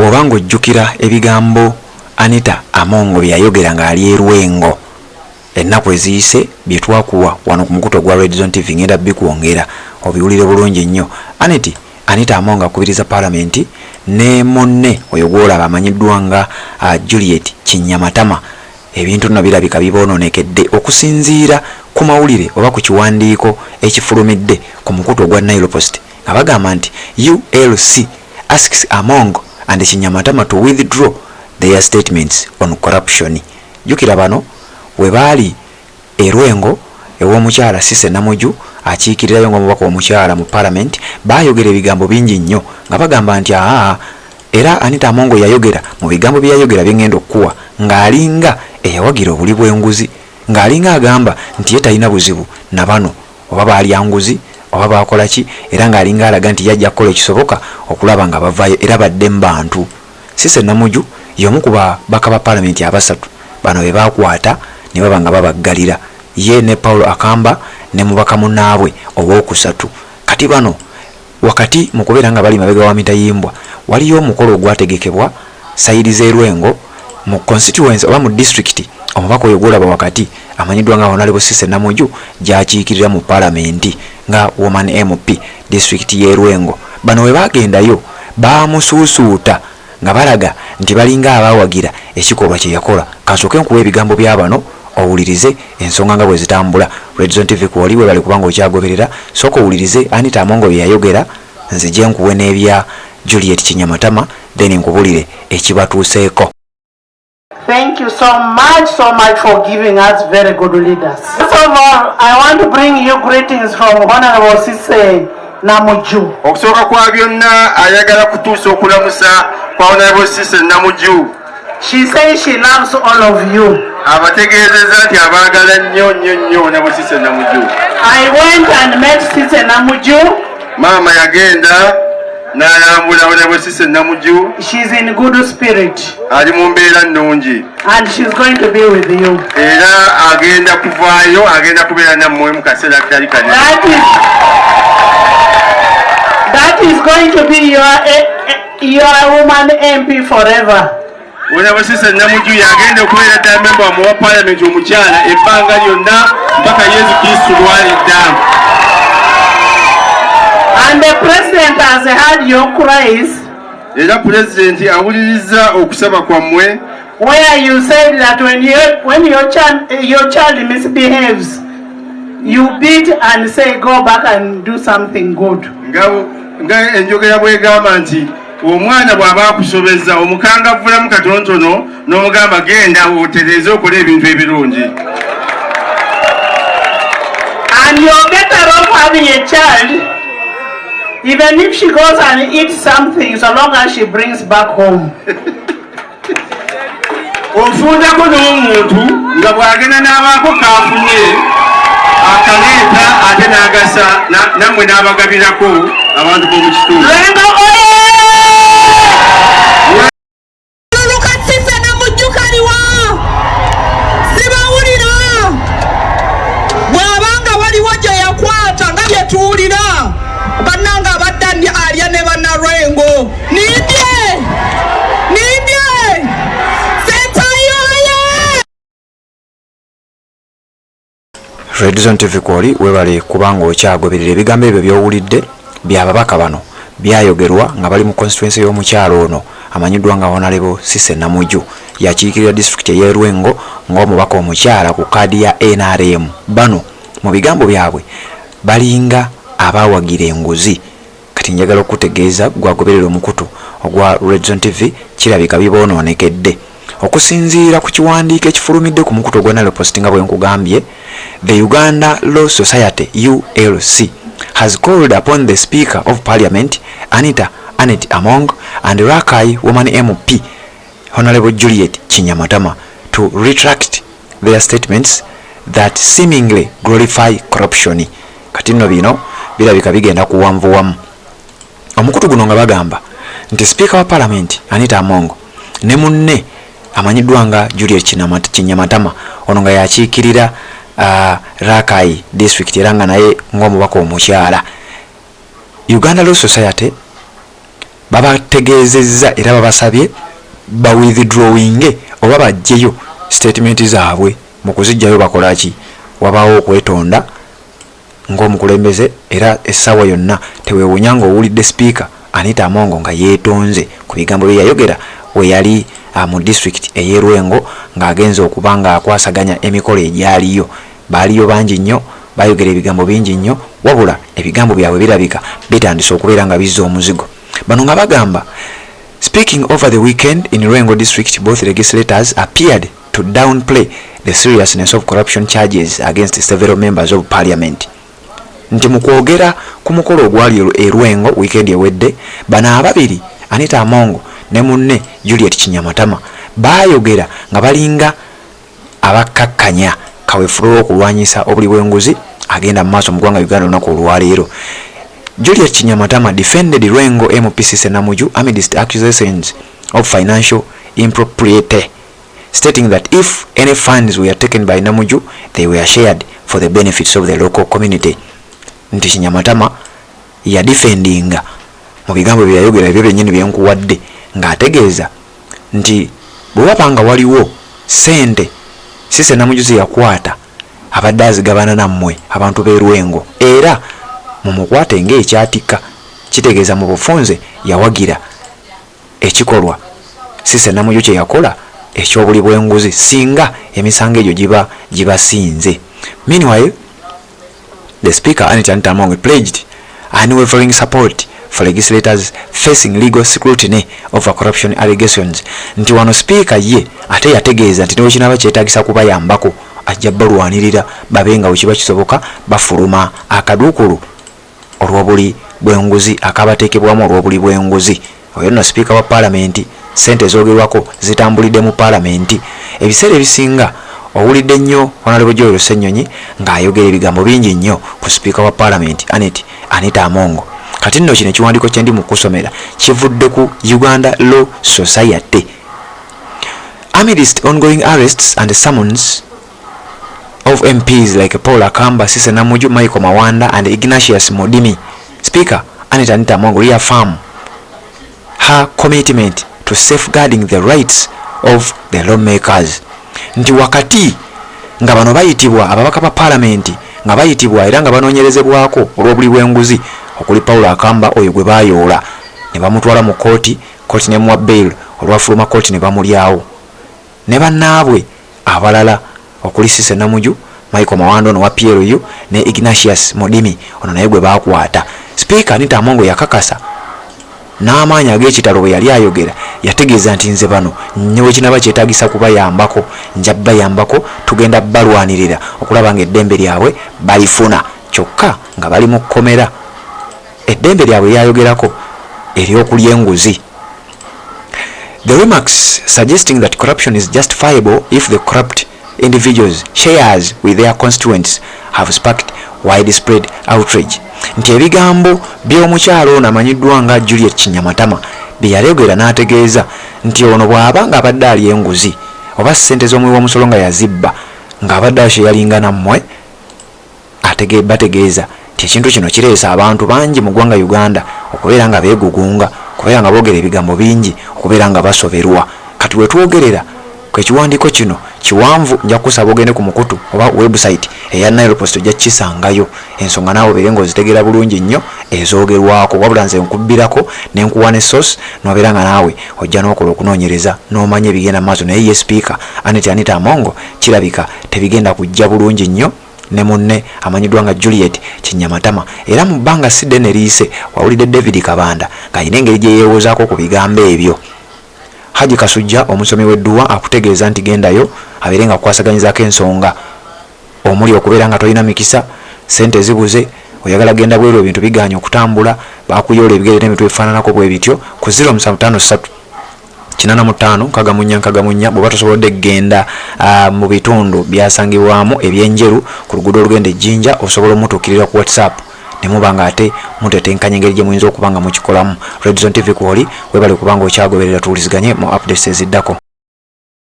Bw'oba ng'ojjukira ebigambo Anita Among bye yayogera ng'ali e Lwengo ennaku eziyise bye twakuwa wano ku mukutu ogwa Red Zone TV ngenda bikwongera obiwulire bulungi nnyo. Aneti Anita Among akubiriza palamenti ne munne oyo gw'olaba amanyiddwa nga Juliet Kinyamatama. Ebintu nno birabika biboononekedde okusinziira ku mawulire oba ku kiwandiiko ekifulumidde ku mukutu ogwa Nilepost nga bagamba nti ULC asks Among and Kinyamatama to withdraw their statements on corruption. Jjukira bano we baali e Lwengo ew'omukyala Cissy Namuju akiikirirayo ng'omubaka omukyala mu palamenti baayogera ebigambo bingi nnyo nga bagamba nti aa era Anita Among yayogera mu bigambo bye yayogera bye ngenda okukuwa ng'alinga eyawagira obuli bw'enguzi ng'alinga agamba nti ye talina buzibu na bano oba baalya nguzi oba baakola ki era ng'alinga alaga nti ye ajja kukola ekisoboka okulaba nga bavaayo era badde mu bantu. Cissy Namuju y'omu ku babaka ba palamenti abasatu bano be baakwata ne baba nga babaggalira ye ne Paul Akamba ne mubaka munnaabwe owookusatu. Kati bano wakati mu kubeera nga bali mabega wa mitayimbwa waliyo omukolo ogwategekebwa sayidi z'e Lwengo mu constituency oba mu disitulikiti omubaka oyo gw'olaba wakati amanyiddwa nga Honalebo Cissy Namuju gy'akiikirira mu palamenti nga Woman MP disitulikiti y'e Lwengo. Bano bwe baagendayo baamusuusuuta nga balaga nti balinga abaawagira ekikolwa kye yakola. Kansooke nkuwe ebigambo bya bano owulirize ensonga nga bwe zitambula. Red Zone TV kwoli webale kubanga okyagoberera. Sooka owulirize Anita Among bye yayogera nzije nkuwe n'ebya Juliet Kinyamatama then nkubulire ekibatuuseeko. Thank you so much, so much for giving us very good leaders. First of all, I want to bring you greetings from Honorable Cissy Namuju. Okusooka kwa byonna ayagala kutuusa okulamusa kwa Honorable Cissy Namuju. She says she loves all of you. Abategeezezza nti abaagala nnyo nnyo nnyo Honorable Cissy Namuju. I went and met Cissy Namuju. Maama yagenda n'alambula Honorable Cissy Namuju. She's in good spirit. Ali mu mbeera nnungi. And she's going to be with you. Era agenda kuvaayo, agenda kubeera nammwe mu kaseera akatali kane. That is going to be your woman MP forever. Honorable Cissy Namuju yagenda okubeera ddala memba wammwe wa palamenti omukyala ebbanga lyonna mpaka Yesu Kristo lw'alidda. And the president has heard your cries. Era pulezidenti awulirizza okusaba kwammwe. Where you said that when your child misbehaves, you beat and say go back and do something good. Nga enjogera bw'egamba nti omwana bw'aba akusobezza omukangavvulamu katonotono n'omugamba genda otereeze okole ebintu ebirungi. And you're better off having a child, even if she goes and eats something, so long as she brings back home. Ofundako n'omuntu nga bw'agenda n'abaako k'afunye akaleeta ate n'agasa nammwe n'abagabirako abantu b'omu kitundu. Lwengo oye! Luluka Cissy Namuju kaliwa sibawulira bw'abanga waliwo gye yakwata nga bye tuwulira bannanga abadde alya ne bannalwengo. Nimbye! Nimbye! Setayoye! Red Zone TV kwoli webale kubanga okyagoberera ebigambo ebyo by'owulidde by'ababaka bano byayogerwa nga bali mu constituency y'omukyalo ono amanyiddwa nga Honorable Cissy Namuju yakiikirira disitulikiti ey'e Lwengo ng'omubaka omukyala ku kaadi ya NRM. Bano mu bigambo byabwe balinga abawagira enguzi. Kati njagala okukutegeeza gwagoberera omukutu ogwa Red Zone TV kirabika biboononekedde. Okusinziira ku kiwandiiko ekifulumidde ku mukutu ogwa Nile Post nga bwe nkugambye, the Uganda Law Society ULC has called upon the Speaker of Parliament Anita Annet Among and Rakai Woman MP Honorable Juliet Kinyamatama to retract their statements that seemingly glorify corruption. Kati nno bino birabika bigenda kuwanvuwamu. Omukutu guno nga bagamba nti Sipiika wa Palamenti Anita Among ne munne amanyiddwa nga Juliet Kinyamatama ono nga yakiikirira Rakai district era nga naye ng'omubaka omukyala. Uganda Law Society Babategeezezza era babasabye ba withdrawinge oba baggyeyo sitatimenti zaabwe. Mu kuziggyayo bakola ki? Wabaawo okwetonda ng'omukulembeze era essaawa yonna teweewuunya ng'owulidde sipiika Anita Among nga yeetonze ku bigambo bye yayogera we yali mu disitulikiti ey'e Lwengo ng'agenze okuba ng'akwasaganya emikolo egyaliyo. Baaliyo bangi nnyo, baayogera ebigambo bingi nnyo wabula ebigambo byabwe birabika bitandise okubeera nga bizza omuzigo. Bano nga bagamba Speaking over the weekend in Lwengo district, both legislators appeared to downplay the seriousness of corruption charges against several members of parliament. Nti mu kwogera ku mukolo ogwali e Lwengo wiikendi ewedde, bano ababiri Anita Among ne munne Juliet Kinyamatama baayogera nga balinga abakkakkanya kawefube w'okulwanyisa obuli bw'enguzi agenda mu maaso mu ggwanga Uganda olunaku olwaleero. Juliet Kinyamatama defended Lwengo MP Cissy Namuju amidst accusations of financial impropriety, stating that if any funds were taken by Namuju, they were shared for the benefits of the local community. Nti Kinyamatama yadifendinga mu bigambo bye yayogera ebyo byennyini bye nkuwadde ng'ategeeza nti bwe waba nga waliwo ssente Cissy Namuju ze yakwata abadde azigabana nammwe abantu b'e Lwengo era mumukwate ng'ekyatikka kitegeeza mu bufunze yawagira ekikolwa Cissy Namuju kye yakola eky'obuli bw'enguzi singa emisango egyo giba gibasinze. Meanwhile, the Speaker Anita Anita Among pledged unwavering support for legislators facing legal scrutiny over corruption allegations. Nti wano sipiika ye ate yategeeza nti newekinaba kyetagisa kubayambako ajja balwanirira babe nga wekiba kisoboka bafuluma akaduukulu olw'obuli bw'enguzi akabateekebwamu olw'obuli bw'enguzi. Oyo nno sipiika wa paalamenti. Ssente ezoogerwako zitambulidde mu paalamenti. Ebiseera ebisinga owulidde nnyo Honorable Joel Ssenyonyi ng'ayogera ebigambo bingi nnyo ku sipiika wa paalamenti Annet Anita Among. Kati nno kino ekiwandiiko kye ndi mu kukusomera kivudde ku Uganda Law Society. Amidst ongoing arrests and summons of MPs like Paul Akamba, Cissy Namuju, Michael Mawanda and Ignatius Mudimi, Speaker Annet Anita Among reaffirmed her commitment to safeguarding the rights of the lawmakers. Nti wakati nga bano bayitibwa ababaka ba paalamenti nga bayitibwa era nga banoonyerezebwako olw'obuli bw'enguzi okuli Paul Akamba oyo gwe baayoola ne bamutwala mu kkooti, kkooti n'emuwa bail, olwafuluma kkooti ne bamulyawo ne bannaabwe abalala okuli Cissy Namuju, Michael Mawanda ono wa PLU ne Ignatius Mudimi ono naye gwe baakwata. Sipiika Anita Among yakakasa n'amaanyi ag'ekitalo bwe yali ayogera yategeeza nti nze bano ne bwe kinaba kyetaagisa kubayambako nja bayambako tugenda balwanirira okulaba ng'eddembe lyabwe balifuna kyokka nga bali mu kkomera eddembe lyabwe lyayogerako ery'okulya enguzi. The remarks suggesting that corruption is justifiable if the corrupt individuals shares with their constituents have sparked widespread outrage. Nti ebigambo by'omukyalo ono amanyiddwa nga Juliet Kinyamatama bye yayogera n'ategeeza nti ono bw'aba ng'abadde alya enguzi oba ssente z'omuwi w'omusolo nga yazibba ng'abadde asheyalinga nammwe atege bategeeza nti ekintu kino kireese abantu bangi mu ggwanga Uganda okubeera nga beegugunga, okubeera nga boogera ebigambo bingi, okubeera nga basoberwa. Kati wetwogerera ku ekiwandiiko kino kiwanvu, nja kukusaba ogende ku mukutu oba website eya Nile Post ojja kukisangayo ensonga naawe obeere ng'ozitegeera bulungi nnyo ezoogerwako. Wabula nze nkubbirako ne nkuwa ne source n'obeera nga naawe ojja n'okola okunoonyereza n'omanya ebigenda mu maaso. Naye ye sipiika Annet Anita Among kirabika tebigenda kujja bulungi nnyo ne munne amanyiddwa nga Juliet Kinyamatama era mu bbanga si ddene eriyise wawulidde David Kabanda ng'alina engeri gye yeewozaako ku bigambo ebyo. Haji Kasujja omusomi w'edduwa akutegeeza nti gendayo abeere nga akukwasaganyizaako ensonga omuli okubeera nga tolina mikisa, ssente zibuze, oyagala genda bweru ebintu bigaanye okutambula, bakuyoola ebigere n'ebintu ebifaananako bwe bityo ku 0753 85 64 64 bw'oba tosobodde kugenda mu bitundu byasangibwamu eby'Enjeru ku luguudo olugenda e Jinja osobola omutuukirira ku WhatsApp ne muba ng'ate mutetenkanya engeri gye muyinza okuba nga mukikolamu. Red Zone TV kwoli, weebale kuba ng'okyagoberera tuwuliziganye mu updates eziddako.